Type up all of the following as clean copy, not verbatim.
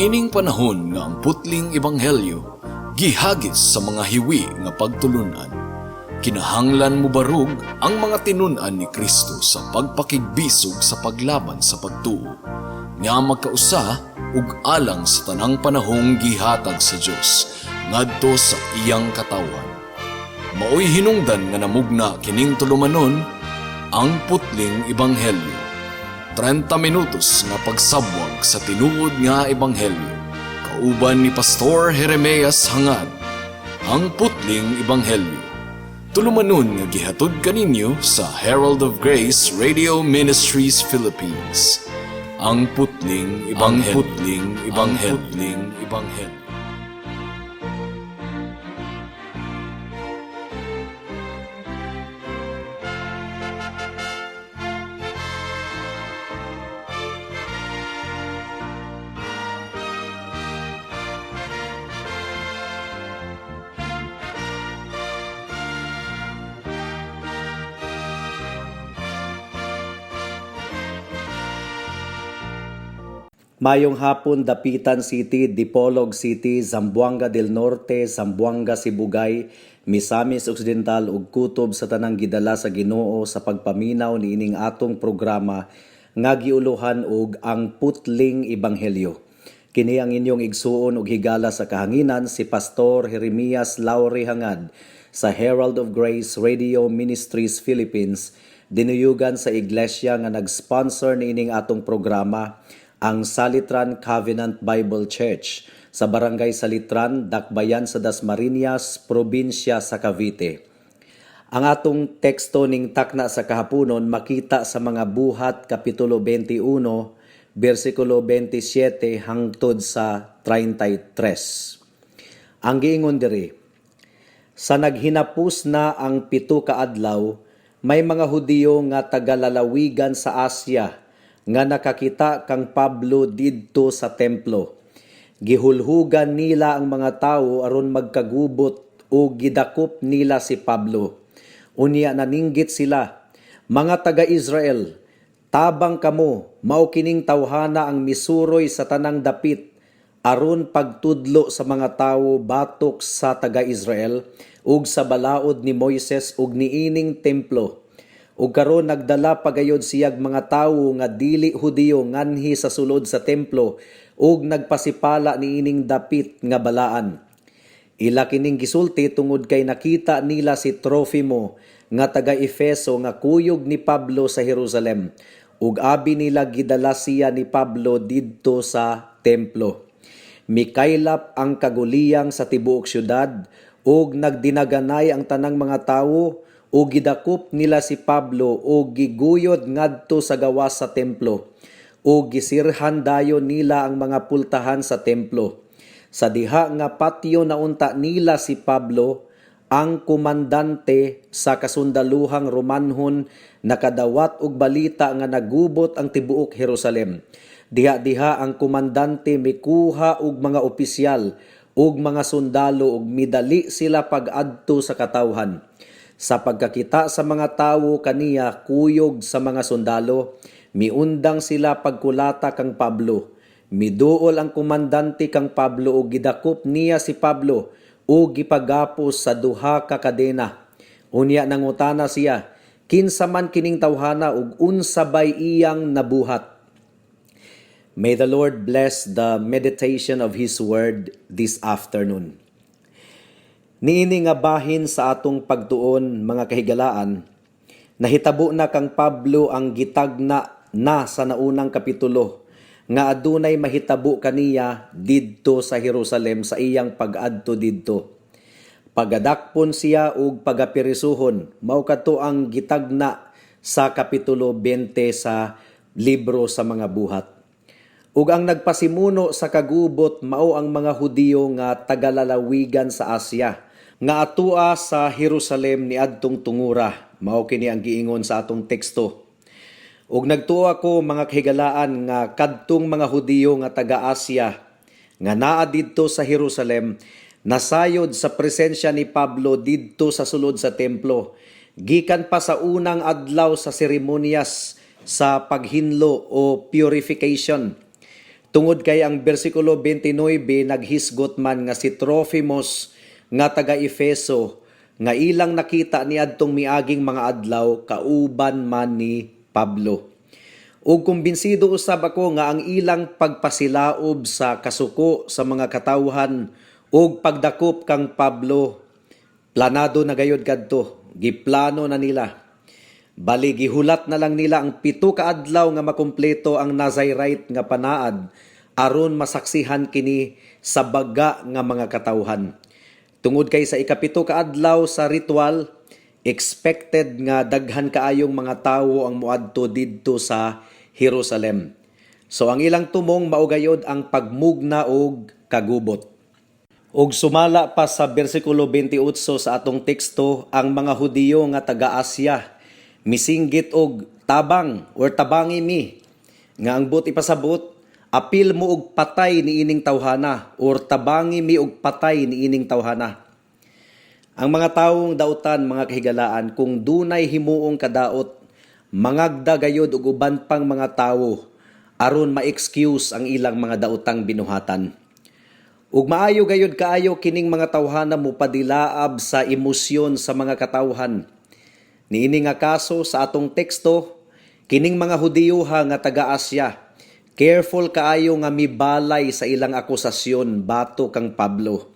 Niining panahon nga ang putling ebanghelyo gihagis sa mga hiwi nga pagtulunan, kinahanglan mobarog ang mga tinun-an ni Kristo sa pagpakigbisog sa paglaban sa pagtuo nga magkausa ug alang sa tanang panahong gihatag sa Dios ngadto sa iyang katawhan. Maoy hinungdan nga namugna kining tulumanon, Ang Putling Ebanghelyo. 30 minutos nga pagsabwag sa tinuod nga ebanghelyo. Kauban ni Pastor Jeremias Hangad. Ang Putling Ebanghelyo. Tulumanon nga gihatod kaninyo sa Herald of Grace Radio Ministries Philippines. Ang Putling Ebanghelyo. Ang Putling Ebanghelyo. Putling Ebanghelyo. Mayong hapon, Dapitan City, Dipolog City, Zamboanga del Norte, Zamboanga Sibugay, Misamis Occidental ug kutob sa tanang gidala sa Ginoo sa pagpaminaw niining atong programa nga giuluhan og Ang Putling Ebanghelyo. Kini ang inyong igsuon ug higala sa kahanginan, si Pastor Jeremias Laure Hangad sa Herald of Grace Radio Ministries Philippines, dinuyugan sa iglesia nga nag-sponsor niining atong programa, ang Salitran Covenant Bible Church sa Barangay Salitran, Dakbayan sa Dasmariñas, probinsya sa Cavite. Ang atong teksto ning takna sa kahaponon makita sa Mga Buhat Kapitulo 21, bersikulo 27 hangtod sa 33. Ang giingon diri, sa naghinapos na ang 7 ka adlaw, may mga Hudiyo nga tagalalawigan sa Asia nga nakakita kang Pablo didto sa templo. Gihulhugan nila ang mga tawo aron magkagubot o gidakop nila si Pablo. Unya naninggit sila, "Mga taga-Israel, tabang kamo, mao kining tawhana ang misuroy sa tanang dapit aron pagtudlo sa mga tawo batok sa taga-Israel ug sa balaod ni Moises ug niining templo. Ug karon nagdala pagayod siyag mga tawo nga dili Hudiyo nganhi sa sulod sa templo ug nagpasipala niining dapit nga balaan." Ila kining gisulti tungod kay nakita nila si Trofimo nga taga Efeso nga kuyog ni Pablo sa Jerusalem ug abi nila gidala siya ni Pablo didto sa templo. Mikaylap ang kaguliyang sa tibuok syudad ug nagdinaganay ang tanang mga tawo ug gidakop nila si Pablo ug giguyod ngadto sa gawas sa templo ug gisirhan dayon nila ang mga pultahan sa templo. Sa diha nga patio naunta nila si Pablo, ang komandante sa kasundaluhang Romanhon nakadawat og balita nga nagubot ang tibuok Jerusalem. Diha-diha ang komandante mikuha og mga opisyal ug mga sundalo ug midali sila pag-adto sa katawhan. Sa pagkakita sa mga tawo kaniya kuyog sa mga sundalo, miundang sila pagkulata kang Pablo. Miduol ang komandante kang Pablo ug gidakop niya si Pablo ug gipagapos sa duha ka kadena. Unya nangutana siya, "Kinsa man kining tawhana ug unsa bay iyang nabuhat?" May the Lord bless the meditation of His Word this afternoon. Niini nga bahin sa atong pagtuon, mga kahigalaan, nahitabo na kang Pablo ang gitagna na sa naunang kapitulo nga adunay mahitabo kaniya didto sa Jerusalem sa iyang pag-adto didto. Pagadakpon siya ug pagapirisuhon, mao kadto ang gitagna sa Kapitulo 20 sa libro sa Mga Buhat. Ug ang nagpasimuno sa kagubot mao ang mga Hudiyo nga tagalalawigan sa Asia nga atua sa Jerusalem niadtong tungura, mao kini ang giingon sa atong teksto. Ug nagtuo ako, mga kahigalaan, nga kadtong mga Hudiyo nga taga-Asia nga naa didto sa Jerusalem nasayod sa presensya ni Pablo didto sa sulod sa templo gikan pa sa unang adlaw sa seremonyas sa paghinlo o purification. Tungod kay ang bersikulo 29 naghisgot man nga si Trofimos nga taga Efeso nga ilang nakita niadtong miaging mga adlaw kauban man ni Pablo. Ug kumbinsido usab ako nga ang ilang pagpasilaob sa kasuko sa mga katawhan ug pagdakop kang Pablo, planado na gayod kadto, giplano na nila. Bali gihulat na lang nila ang 7 ka adlaw nga makumpleto ang Nazarite nga panaad aron masaksihan kini sa baga nga mga katawhan. Tungod kay sa 7 ka adlaw sa ritual, expected nga daghan kaayong mga tawo ang moadto didto sa Jerusalem. So ang ilang tumong mao gayod ang pagmugna og kagubot. Ug sumala pa sa bersikulo 28 sa atong teksto, ang mga Hudiyo nga taga-Asya misinggit og tabang or tabangi mi, nga ang buot ipasabot, apil mo og patay niining tawhana or tabangi mi og patay niining tawhana. Ang mga tawong dautan, mga kahigalaan, kung dunay himuong kadaot, mangagda gayod og uban pang mga tawo aron ma-excuse ang ilang mga daotang binuhatan. Ug maayo gayod kaayo kining mga tawhana mopadilaab sa emosyon sa mga katawhan. Niini nga kaso sa atong teksto, kining mga Hudiyoha nga taga-Asya, careful kaayo nga mibalay sa ilang akusasyon batok kang Pablo.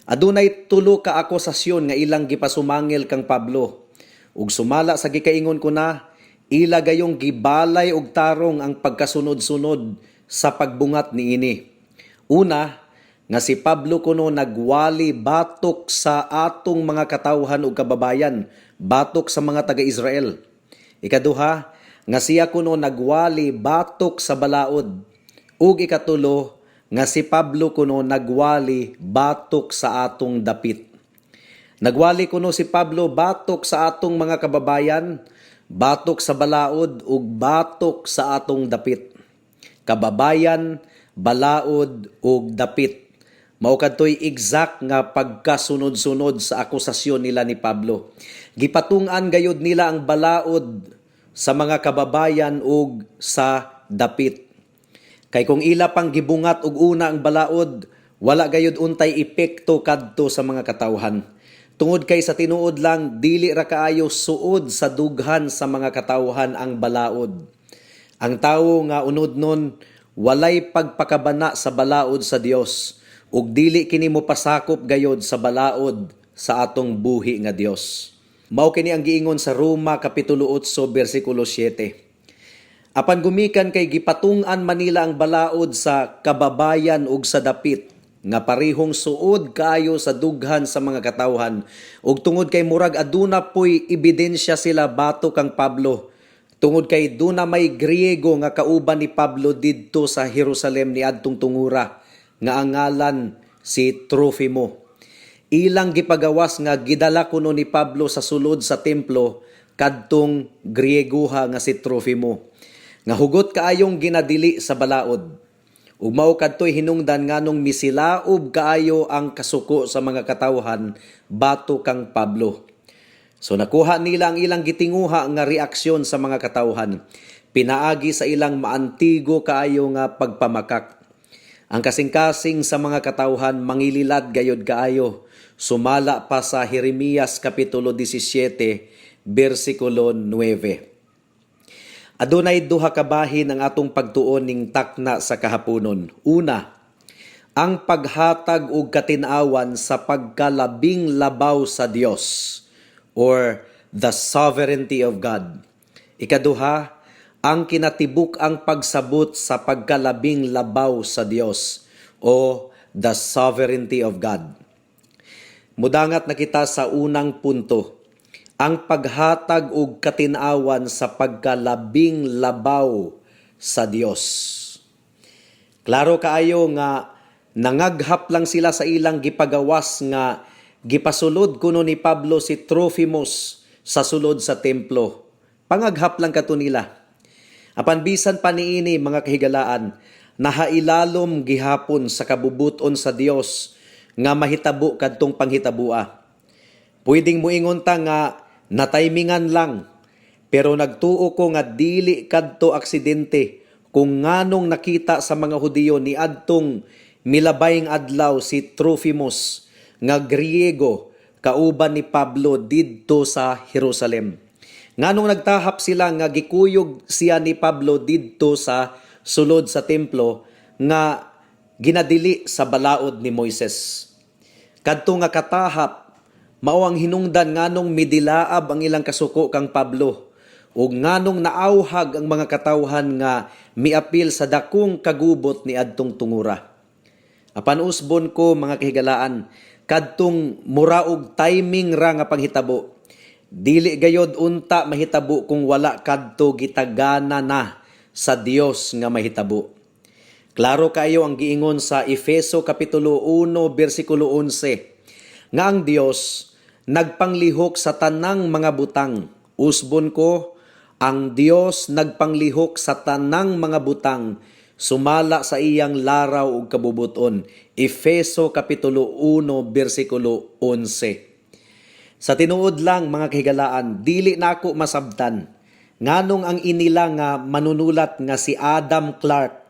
Adunay tulo ka akusasyon nga ilang gipasumangil kang Pablo. Ug sumala sa gikaingon ko na, ila gayong gibalay og tarong ang pagkasunod-sunod sa pagbungat niini. Una, nga si Pablo kuno nagwali batok sa atong mga katawhan ug kababayan, batok sa mga taga-Israel. Ikaduha, nga siya kuno nagwali batok sa balaod. Ug ikatulo, nga si Pablo kuno nagwali batok sa atong dapit. Nagwali kuno si Pablo batok sa atong mga kababayan, batok sa balaod ug batok sa atong dapit. Kababayan, balaod ug dapit. Mao kadtoy exact nga pagkasunod-sunod sa akusasyon nila ni Pablo. Gipatung-an gayud nila ang balaod sa mga kababayan ug sa dapit. Kay kung ila pang gibungat og una ang balaod, wala gayud untay epekto kadto sa mga katawhan. Tungod kay sa tinuod lang, dili ra kaayo suod sa dughan sa mga katawhan ang balaod. Ang tawo nga unodnon walay pagpakabana sa balaod sa Dios ug dili kini mopasakop gayod sa balaod sa atong buhi nga Dios. Mao kini ang giingon sa Roma kapitulo 8 bersikulo 7. Apan gumikan kay gipatung-an man nila ang balaod sa kababayan ug sa dapit nga parehong suod kaayo sa dughan sa mga katawhan, ug tungod kay murag aduna poy ebidensya sila batok kang Pablo, tungod kay duna may Griego nga kauban ni Pablo didto sa Jerusalem niadtong tungura nga ang ngalan si Trofimo, ilang gipagawas nga gidala kuno ni Pablo sa sulod sa templo kadtong Griegoha nga si Trofimo nga hugot kaayong ginadili sa balaod. Ug mao kadtoy hinungdan nganong misilaob kaayo ang kasuko sa mga katawhan batok kang Pablo. So nakuha nila ang ilang gitinguha nga reaksyon sa mga katawhan pinaagi sa ilang maantigo kaayo nga pagpamakak. Ang kasing-kasing sa mga katawhan mangililad gayod kaayo, sumala pa sa Jeremias kapitulo 17 bersikulo 9. Adunay duha ka bahin ang atong pagtuon ning takna sa kahaponon. Una, ang paghatag og katin-awan sa pagkalabing labaw sa Dios or the sovereignty of God. Ikaduha, ang kinatibuk-ang pagsabot sa pagkalabing labaw sa Dios o the sovereignty of God. Mudangat na kita sa unang punto, ang paghatag og katin-awan sa pagkalabing labaw sa Dios. Klaro kaayo nga nangaghap lang sila sa ilang gipagawas nga gipasulod kuno ni Pablo si Trofimus sa sulod sa templo. Pangaghap lang kato nila. Apan bisan pa niini, mga kahigalaan, nahailalom gihapon sa kabubuton sa Dios nga mahitabo kadtong panghitabua. Pwedeng muingon ta nga nataymingan lang, pero nagtuo ko nga dili kadto aksidente kung kung nganong nakita sa mga Hudiyo niadtong milabayng adlaw si Trofimus nga Griego kauban ni Pablo didto sa Jerusalem. Nganong nagtahap sila nga gikuyog siya ni Pablo didto sa sulod sa templo nga ginadili sa balaod ni Moises. Kadto nga katahap mao ang hinungdan nganong midilaab ang ilang kasuko kang Pablo ug nganong naauhag ang mga katawhan nga miapil sa dakong kagubot ni adtong tungura. Apan usbon ko, mga kahigalaan, kadtong mura og timing ra nga panghitabo, dili gayod unta mahitabo kung wala kadto gitagana na sa Dios nga mahitabo. Klaro kaayo ang giingon sa Efeso kapitulo 1 bersikulo 11 nga ang Dios nagpanglihok sa tanang mga butang. Usbon ko, ang Dios nagpanglihok sa tanang mga butang sumala sa iyang laraw ug kabubuton. Efeso kapitulo 1 bersikulo 11. Sa tinuod lang, mga kahigalaan, dili nako masabtan nganong ang inila nga manunulat nga si Adam Clarke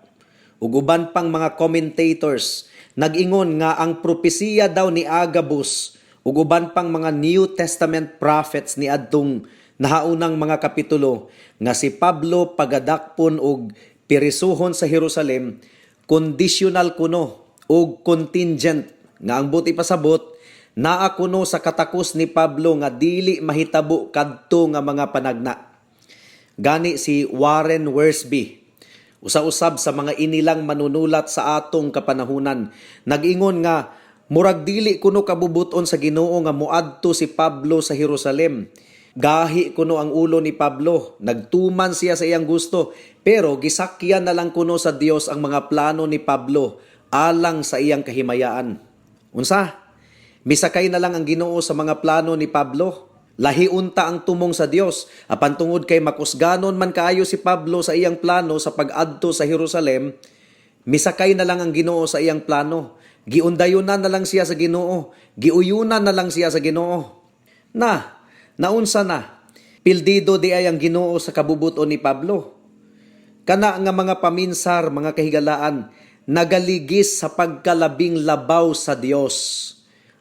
ug uban pang mga commentators nag-ingon nga ang propesiya daw ni Agabus ug uban pang mga New Testament prophets ni adtong nahaunang mga kapitulo nga si Pablo pagadakpon og pirisuhon sa Jerusalem conditional kuno ug contingent, nga ang buot ipasabot, naa kuno sa katakos ni Pablo nga dili mahitabo kadto nga mga panagna. Gani si Warren Wiersbe, usa-usab sa mga inilang manunulat sa atong kapanahunan, nag-ingon nga murag dili kuno kabubuton sa Ginoo nga moadto si Pablo sa Jerusalem. Gahi kuno ang ulo ni Pablo, nagtuman siya sa iyang gusto, pero gisakyan na lang kuno sa Dios ang mga plano ni Pablo alang sa iyang kahimayaan. Unsa? Misakay na lang ang Ginoo sa mga plano ni Pablo? Lahi unta ang tumong sa Dios, apan tungod kay makusganon man kaayo si Pablo sa iyang plano sa pag-adto sa Jerusalem, misakay na lang ang Ginoo sa iyang plano. Giundayunan na lang siya sa Ginoo, giuyunan na lang siya sa Ginoo. Na, naunsa na? Pildido diay ang Ginoo sa kabubuton ni Pablo? Kana nga mga paminsar, mga kahigalaan, nagaligis sa pagkalabing labaw sa Dios.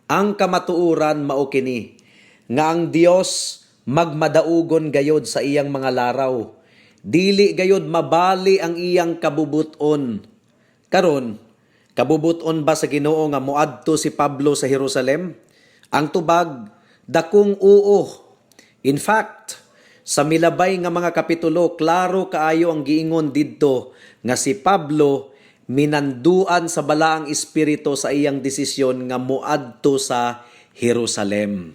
Ang kamatuoran mao kini, nga ang Dios magmadaugon gayod sa iyang mga laraw. Dili gayod mabali ang iyang kabubuton. Karon, kabubuton ba sa Ginoo nga moadto si Pablo sa Jerusalem? Ang tubag, dakong oo. In fact, sa milabay nga mga kapitulo, klaro kaayo ang giingon didto nga si Pablo minanduan sa Balaang Espiritu sa iyang desisyon nga moadto sa Jerusalem.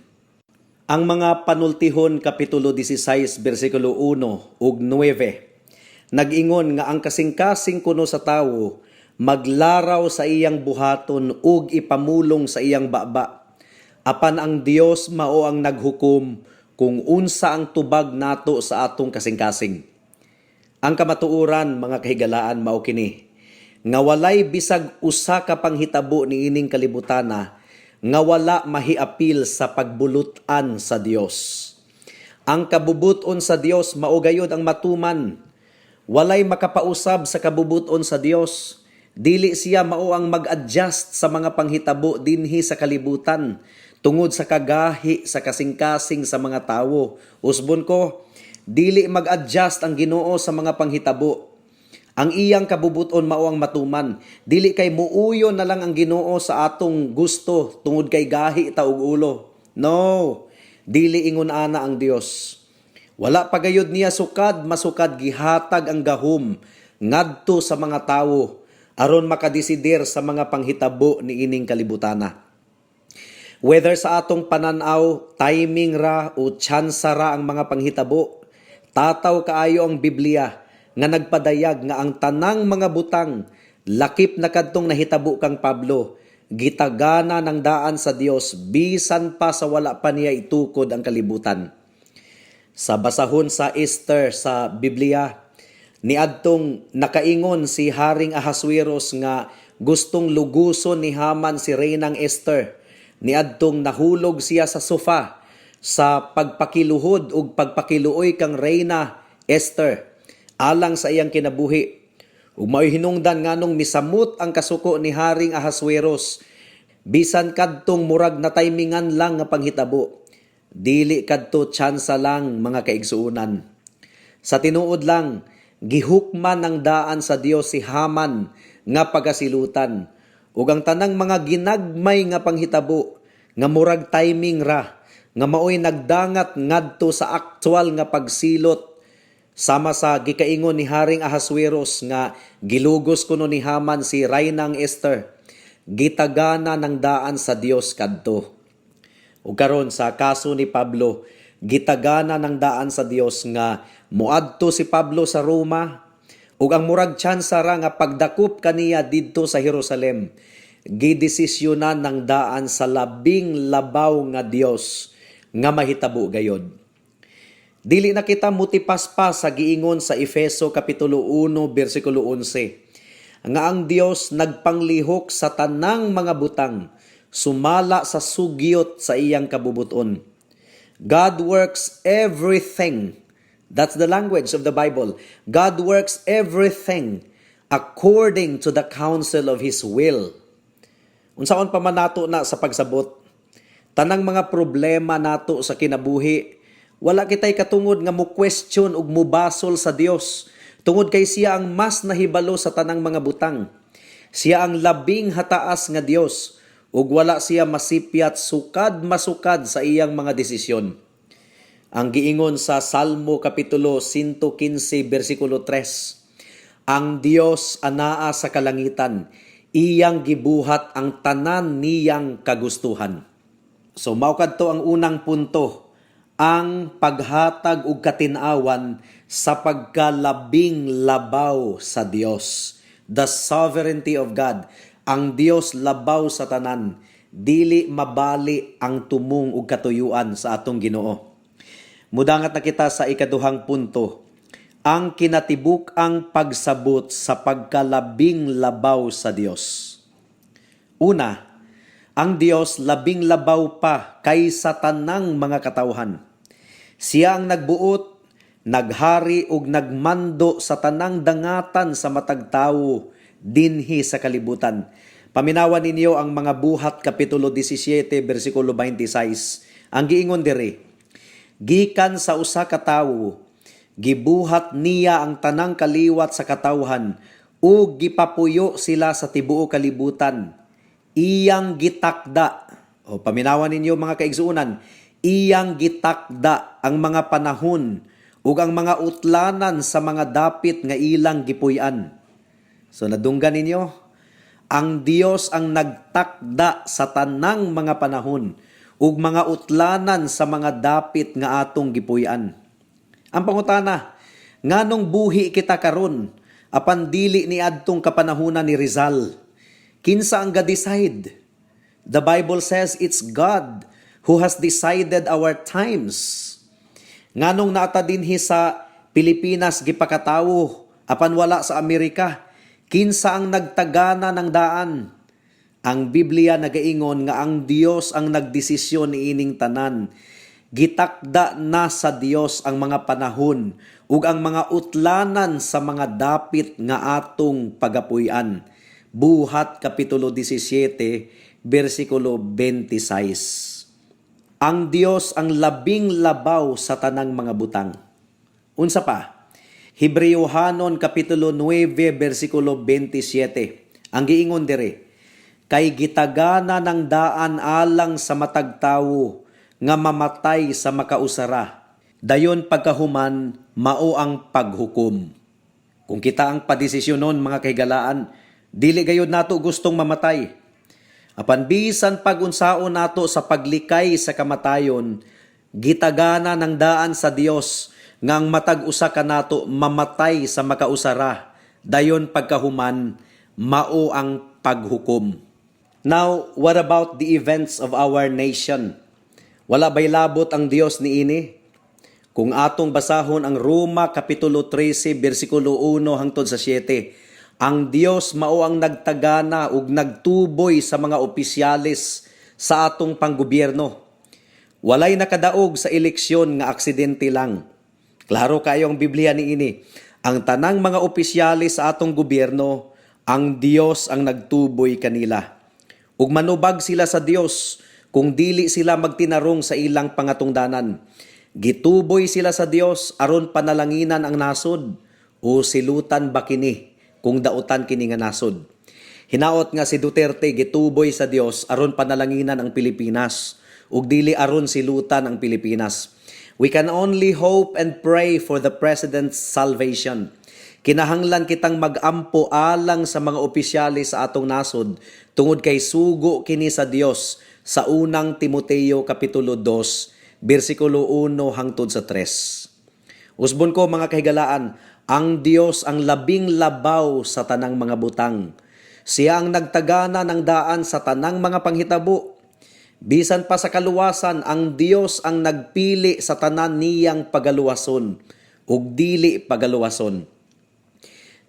Ang mga Panultihon kapitulo 16 bersikulo 1 ug 9 nag-ingon nga ang kasing-kasing kuno sa tawo maglaraw sa iyang buhaton ug ipamulong sa iyang baba. Apan ang Dios mao ang naghukom kung unsa ang tubag nato sa atong kasing-kasing. Ang kamatuoran, mga kahigalaan, mao kini nga walay bisag usa ka panghitabo niining kalibutana nga wala mahiapil sa pagbulutan sa Dios. Ang kabubuton sa Dios mao gayod ang matuman. Walay makapausab sa kabubuton sa Dios. Dili siya mao ang mag-adjust sa mga panghitabo dinhi sa kalibutan tungod sa kagahi sa kasing-kasing sa mga tawo. Usbon ko, dili mag-adjust ang Ginoo sa mga panghitabo. Ang iyang kabubuton mao ang matuman. Dili kay muuyon na lang ang Ginoo sa atong gusto tungod kay gahi ta og ulo. No, dili ingon ana ang Dios. Wala pa gayud niya sukad masukad gihatag ang gahom ngadto sa mga tawo aron makadesider sa mga panghitabo niining kalibutana. Whether sa atong pananaw, timing ra o tsansa ra ang mga panghitabo, tataw kaayo ang Biblia nga nagpadayag nga ang tanang mga butang, lakip na kadtong nahitabo kang Pablo, gitagana ng daan sa Dios bisan pa sa wala pa niya itukod ang kalibutan. Sa basahon sa Esther sa Biblia, niadtong nakaingon si Haring Ahasuerus nga gustong luguson ni Haman si Reynang Esther. Niadtong nahulog siya sa sofa sa pagpakiluhod ug pagpakiluoy kang Reyna Esther alang sa iyang kinabuhi. Ug mao'y hinungdan nganong misamot ang kasuko ni Haring Ahasuerus bisan kadtong murag na timingan lang nga panghitabo. Dili kadto tsansa lang, mga kaigsuonan. Sa tinuod lang, gihukman ng daan sa Dios si Haman nga pagasilutan ug ang tanang mga ginagmay nga panghitabo nga murag timing ra nga maoy nagdangat ngadto sa aktual nga pagsilot, sama sa gikaingon ni Haring Ahasuerus nga gilugos kuno ni Haman si Raynang Esther, gitagana ng daan sa Dios kadto. Ug karon sa kaso ni Pablo, gitagana ng daan sa Dios nga moadto si Pablo sa Roma ug ang murag tsansa ra nga pagdakop kaniya didto sa Jerusalem, gidesisyonan ng daan sa labing labaw nga Dios nga mahitabo gayod. Dili na kita mutipas pa sa giingon sa Efeso kapitulo 1 bersikulo 11 nga ang Dios nagpanglihok sa tanang mga butang sumala sa sugyot sa iyang kabubuton. God works everything. That's the language of the Bible. God works everything according to the counsel of His will. Unsaon pa man nato na sa pagsabot, tanang mga problema nato sa kinabuhi, wala kitay katungod nga mo question ug mubasol sa Dios tungod kay siya ang mas nahibalo sa tanang mga butang. Siya ang labing hataas nga Dios ug wala siya masipyat sukad masukad sa iyang mga desisyon. Ang giingon sa Salmo kapitulo 115 bersikulo 3, ang Dios anaa sa kalangitan, iyang gibuhat ang tanan niyang kagustuhan. So mao kadto ang unang punto, ang paghatag og katin-awan sa pagkalabing labaw sa Dios. The sovereignty of God. Ang Dios labaw sa tanan. Dili mabali ang tumong ug katuyuan sa atong Ginoo. Mudangat na kita sa ikaduhang punto, ang kinatibuk-ang pagsabot sa pagkalabing labaw sa Dios. Una, ang Dios labing labaw pa kaysa tanang mga katawhan. Siya ang nagbuot, naghari ug nagmando sa tanang dangatan sa matag tawo dinhi sa kalibutan. Paminawan ninyo ang mga Buhat kapitulo 17 bersikulo 26. Ang giingon diri, gikan sa usa ka tawo, gibuhat niya ang tanang kaliwat sa katawhan ug gipapuyo sila sa tibuok kalibutan. Iyang gitakda. O, paminawan ninyo, mga kaigsuonan, iyang gitakda ang mga panahon ug ang mga utlanan sa mga dapit nga ilang gipuy-an. So nadunggan ninyo, ang Dios ang nagtakda sa tanang mga panahon ug mga utlanan sa mga dapit nga atong gipuy-an. Ang pangutana, nganong buhi kita karon apan dili ni adtong kapanahunan ni Rizal? Kinsa ang ga-decide? The Bible says it's God who has decided our times. Nganong naa ta dinhi sa Pilipinas gipakatawo apan wala sa Amerika? Kinsa ang nagtagana ng daan? Ang Biblia nagaingon nga ang Dios ang nagdesisyon niining tanan. Gitakda na sa Dios ang mga panahon ug ang mga utlanan sa mga dapit nga atong pagapuy-an. Buhat kapitulo 17 bersikulo 26. Ang Dios ang labing labaw sa tanang mga butang. Unsa pa? Hebreohanon kapitulo 9 bersikulo 27. Ang giingon dire, kay gitagana ng daan alang sa matag tawo nga mamatay sa makausara. Dayon pagkahuman, mao ang paghukom. Kung kita ang padesisyonon, mga kahigalaan, dili gayud nato gustong mamatay. Apan bisan pag-unsaon nato sa paglikay sa kamatayon, gitagana ng daan sa Dios nga ang matag usa kanato mamatay sa makausara. Dayon pagkahuman, mao ang paghukom. Now, what about the events of our nation? Wala ba'y labot ang Dios niini? Kung atong basahon ang Roma kapitulo 13 bersikulo 1 hangtod sa 7, ang Dios mao ang nagtagana ug nagtuboy sa mga opisyales sa atong panggobyerno. Walay nakadaog sa eleksyon nga aksidente lang. Klaro kayo ang Biblia niini. Ang tanang mga opisyales sa atong gobyerno, ang Dios ang nagtuboy kanila. Ug manubag sila sa Dios kung dili sila magtinarong sa ilang pangatungdanan. Gituboy sila sa Dios aron panalanginan ang nasod o silutan ba kini kung dautan kini nga nasod. Hinaot nga si Duterte gituboy sa Dios aron panalanginan ang Pilipinas ug dili aron silutan ang Pilipinas. We can only hope and pray for the president's salvation. Kinahanglan kitang mag-ampo alang sa mga opisyales sa atong nasod tungod kay sugo kini sa Dios sa Unang Timoteo kapitulo 2 bersikulo 1 hangtod sa 3. Usbon ko, mga kahigalaan, ang Dios ang labing labaw sa tanang mga butang. Siya ang nagtagana ng daan sa tanang mga panghitabo. Bisan pa sa kaluwasan, ang Dios ang nagpili sa tanan niyang pagaluwason ug dili pagaluwason.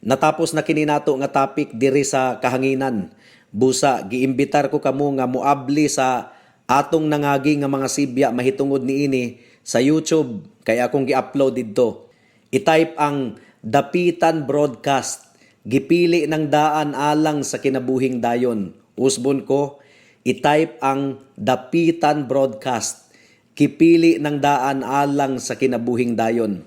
Natapos na kini nato nga topic diri sa kahanginan. Busa giimbitar ko kamo nga moabli sa atong nangagi nga mga sibya mahitungod niini sa YouTube kay akong gi-upload didto. I-type ang Dapitan Broadcast. Gipili ng daan alang sa kinabuhing dayon. Usbon ko, i-type ang Dapitan Broadcast. Gipili ng daan alang sa kinabuhing dayon.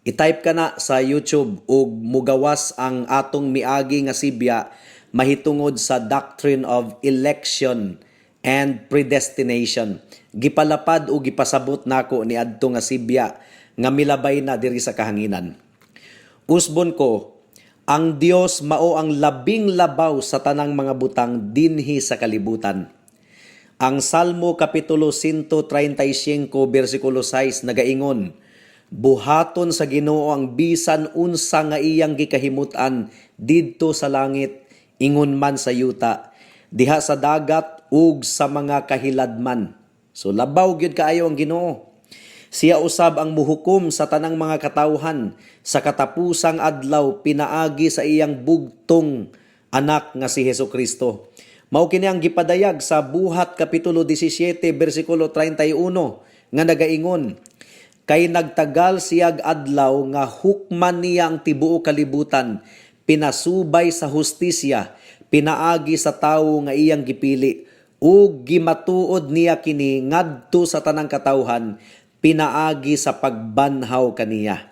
I-type ka na sa YouTube ug mugawas ang atong miagi nga sibya mahitungod sa doctrine of election and predestination. Gipalapad o gipasabot nako ni adto nga sibya nga milabay na diri sa kahanginan. Usbon ko, ang Dios mao ang labing labaw sa tanang mga butang dinhi sa kalibutan. Ang Salmo kapitulo 135 bersikulo 6 nagaingon, "Buhaton sa Ginoo ang bisan unsa nga iyang gikahimut-an didto sa langit ingon man sa yuta, diha sa dagat ug sa mga kahiladman." So labaw gyud kaayo ang Ginoo. Siya usab ang muhukom sa tanang mga katawhan sa katapusang adlaw pinaagi sa iyang bugtong anak nga si Hesus Kristo. Mao kini ang gipadayag sa Buhat kapitulo 17 bersikulo 31 nga nagaingon, "Kay nagtagal siyag adlaw nga hukman niya ang tibuok kalibutan pinasubay sa hustisya pinaagi sa tawo nga iyang gipili, ug gimatuod niya kini ngadto sa tanang katawhan pinaagi sa pagbanhaw kaniya."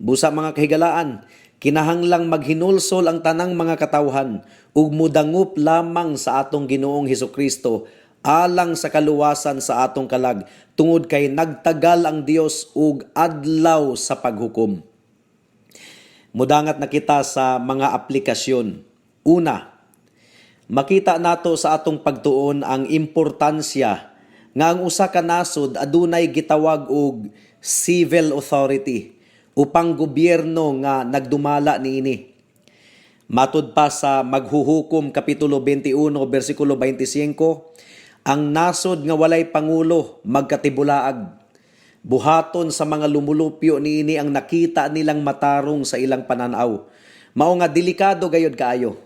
Busa, mga kahigalaan, kinahanglang maghinulsol ang tanang mga katawhan ug mudangop lamang sa atong Ginoong Hesukristo alang sa kaluwasan sa atong kalag tungod kay nagtagal ang Dios og adlaw sa paghukom. Mudangat na kita sa mga aplikasyon. Una, makita nato sa atong pagtuon ang importansya nga ang usa ka nasod adunay gitawag og civil authority upang gobyerno nga nagdumala niini. Matud pa sa Maghuhukom kapitulo 21 bersikulo 25, ang nasod nga walay pangulo magkatibulaag. Buhaton sa mga lumulupyo niini ang nakita nilang matarong sa ilang pananaw. Mao nga delikado gayod kaayo.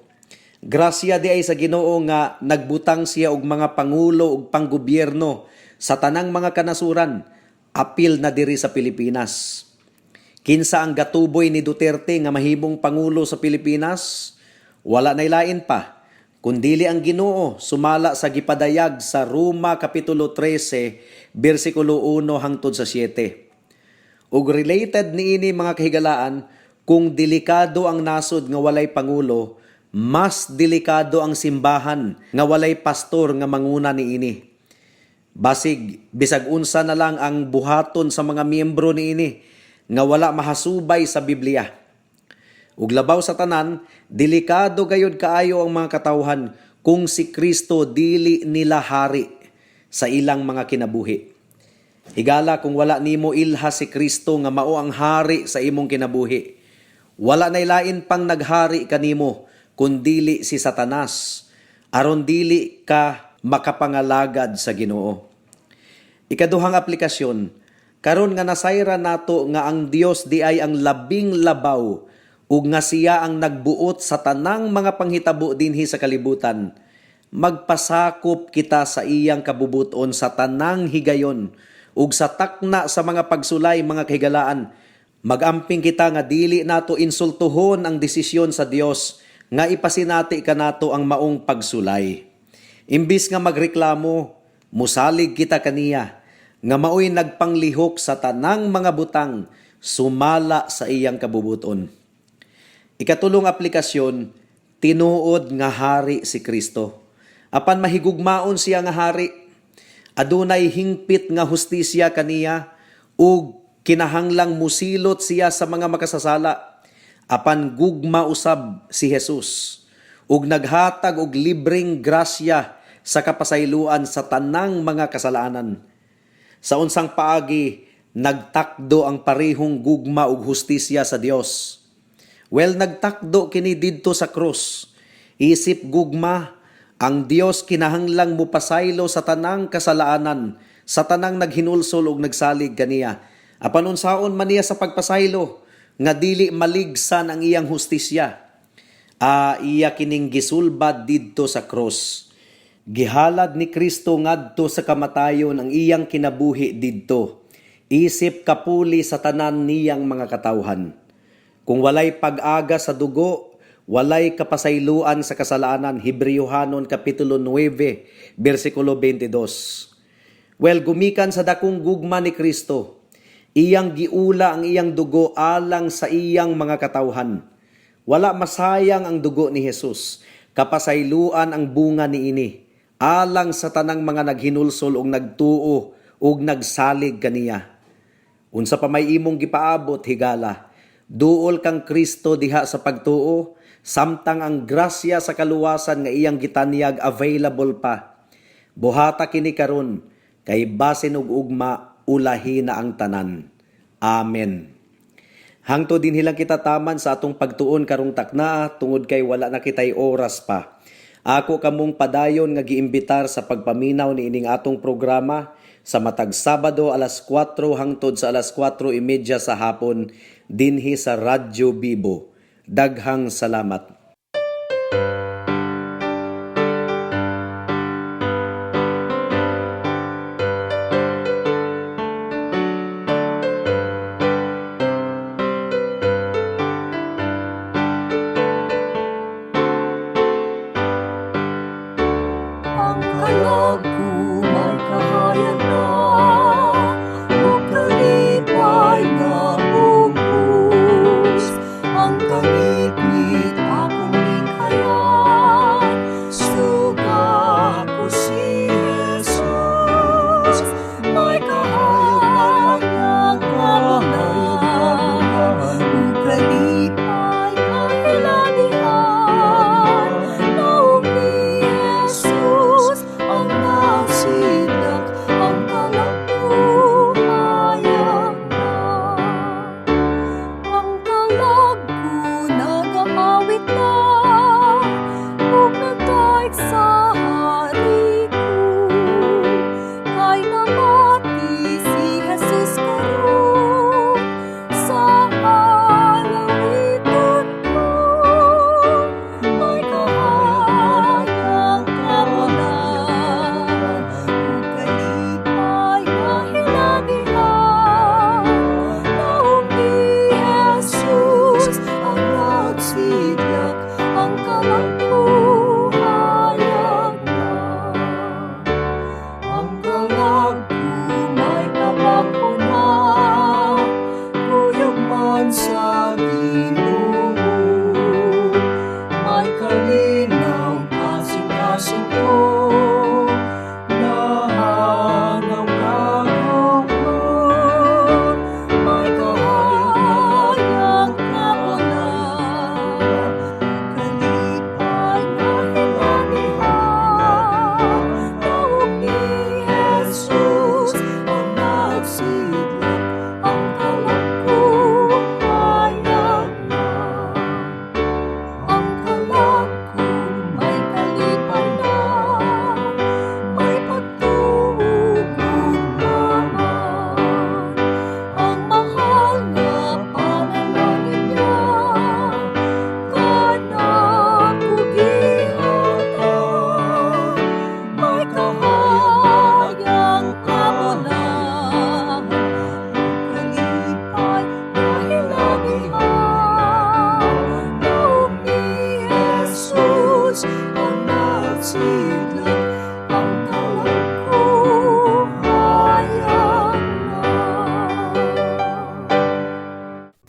Grasya diay sa Ginoo nga nagbutang siya og mga pangulo ug panggobyerno sa tanang mga kanasuran, apil na diri sa Pilipinas. Kinsa ang gatuboy ni Duterte nga mahimong pangulo sa Pilipinas? Wala nay lain pa kundili ang Ginoo, sumala sa gipadayag sa Roma kapitulo 13 bersikulo 1 hangtod sa 7. Ug related niini, mga kahigalaan, kung delikado ang nasod nga walay pangulo, mas delikado ang simbahan nga walay pastor nga manguna niini. Basig bisag unsa na lang ang buhaton sa mga miyembro niini nga wala mahasubay sa Biblia. Ug labaw sa tanan, delikado gayud kaayo ang mga katawhan kung si Kristo dili nila hari sa ilang mga kinabuhi. Higala, kung wala nimo ilha si Kristo nga mao ang hari sa imong kinabuhi, wala nay lain pang naghari kanimo kundili si Satanas aron dili ka makapangalagad sa Ginoo. Ikaduhang aplikasyon, karon nga nasayran nato nga ang Dios diay ang labing labaw ug nga siya ang nagbuot sa tanang mga panghitabo dinhi sa kalibutan, magpasakop kita sa iyang kabubuton sa tanang higayon ug sa takna sa mga pagsulay, mga kahigalaan, Magamping kita nga dili nato insultuhon ang desisyon sa Dios nga ipasinati kanato ang maong pagsulay. Imbis nga magreklamo, musalig kita kaniya nga maoy nagpanglihok sa tanang mga butang sumala sa iyang kabubuton. Ikatulong aplikasyon, tinuod nga hari si Kristo. Apan mahigugmaon siya nga hari. Adunay hingpit nga hustisya kaniya ug kinahanglang musilot siya sa mga makasasala. Apan gugma usab si Jesus ug naghatag og libreng grasya sa kapasayloan sa tanang mga kasalanan. Sa unsang paagi nagtakdo ang parehong gugma ug hustisya sa Dios? Well, nagtakdo kini didto sa krus. Isip gugma, ang Dios kinahanglang mupasaylo sa tanang kasalanan, sa tanang naghinulsol ug nagsalig kaniya. Apan unsaon man niya sa pagpasaylo nga dili maligsan ang iyang hustisya? Ah, iya kining gisulbad didto sa krus. Gihalad ni Kristo ngadto sa kamatayon ang iyang kinabuhi didto. Isip kapuli sa tanan niyang mga katawhan. Kung walay pag-aga sa dugo, walay kapasayloan sa kasalanan. Hebreohanon Kapitulo 9, versikulo 22. Well, gumikan sa dakong gugma ni Kristo, iyang giula ang iyang dugo alang sa iyang mga katawhan. Wala masayang ang dugo ni Jesus. Kapasayloan ang bunga niini alang sa tanang mga naghinulsol ug nagtuo ug nagsalig kaniya. Unsa pa may imong gipaabot, higala? Duol kang Kristo diha sa pagtuo, samtang ang grasya sa kaluwasan nga iyang gitanyag available pa. Buhata kini karon kay basin og ugma ulahi na ang tanan. Amen. Hangtod dinhi lang kita taman sa atong pagtuon karong taknaa tungod kay wala na kitay oras pa. Ako kamong padayon nga giimbitar sa pagpaminaw niining atong programa sa matag Sabado alas 4 hangtod sa alas 4:30 sa hapon dinhi sa Radyo Bibo. Daghang salamat. Ang kalag ko may kahayag na, ug kalipay nga bugos. Ang kangitngit.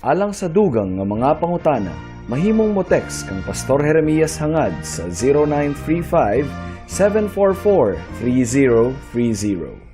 Alang sa dugang nga mga pangutana, mahimong mo text kang Pastor Jeremias Hangad sa 0935 744 3030.